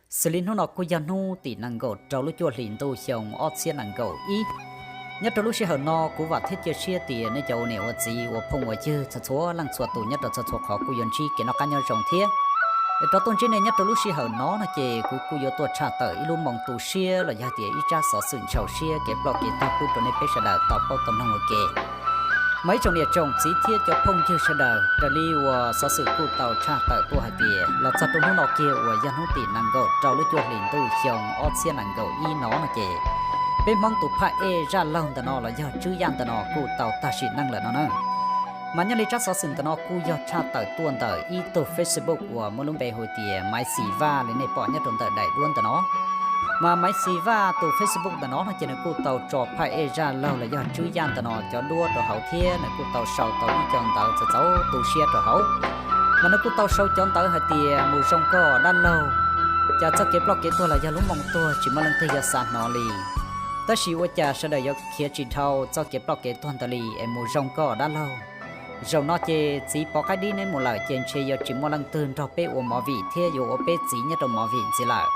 Xws li hnub no kuj yog hnub tim nees nkaum rau lub cuaj hlis ntuj xyoo ob txhiab nees nkaum ib. Nyob rau lub sij hawm no kuv vam thiab cia siab tias nej cov ua niam ua txiv ua phooj ua ywg txhua txhua leej txhua tus nyob rau txhua txhua qhov kuj yuav ntsib kev noj qab nyob zoo thiab. Es rov tuaj ntsib nej nyob rau lub sij hawm no no ces kuv kuj yuav tuaj tshaj tawm ib lub moo tu siab los yog tias ib tsab xov xwm ntxhov siab kev ploj kev tuag pub rau nej peb sawv daws tau paub tau mloog ua ke. Mas ib tsoom niam tsoom txiv thiab cov phooj ywg sawv daws, raws li uas xov xwm kuj tau tshaj tawm tuaj hais tias los txog rau hnub no kiag uas yog hnub tim nees nkaum rau lub cuaj hlis ntuj xyoo ob txhiab nees nkaum ib no no ces peb Hmoob tus phaj ej zaj laug ntawm no los yog Tswb Yaj ntawm no kuj tau tag sim neej lawm no na. Mas nyob li tsab xov xwm ntawm no kuj yog tshaj tawm tuaj ntawm ib tug Facebook uas muaj lub npe hu tias Maiv Xis Vaj li nej pom nyob rau ntawm daim duab ntawm no. Mas Maiv Xis Vaj tus Facebook ntawm no no ces nws kuj tau tso phaj ej zaj laug los yog Tswb Yaj ntawm no cov duab rau hauv thiab nws kuj tau sau tau ib co ntawv txaus txaus tu siab rau hauv. Mas nws kuj tau sau cov ntawv hais tias mus zoo koj dab laug, cas txoj kev ploj kev tuag los yog lub moo tuag tsis muaj leej twg yuav xav hnov li. Tab sis ua cas sawv daws yuav khiav tsis dhau txoj kev ploj kev tuag ntawd li es mus zoo koj dab laug. Zaum no ces txiv Pov Qaib Dib neb mus lawm ces ntshe yuav tsis muaj leej twg nrog peb ua movie thiab yuav ua peb txiv nyob rau movie ntxiv lawm.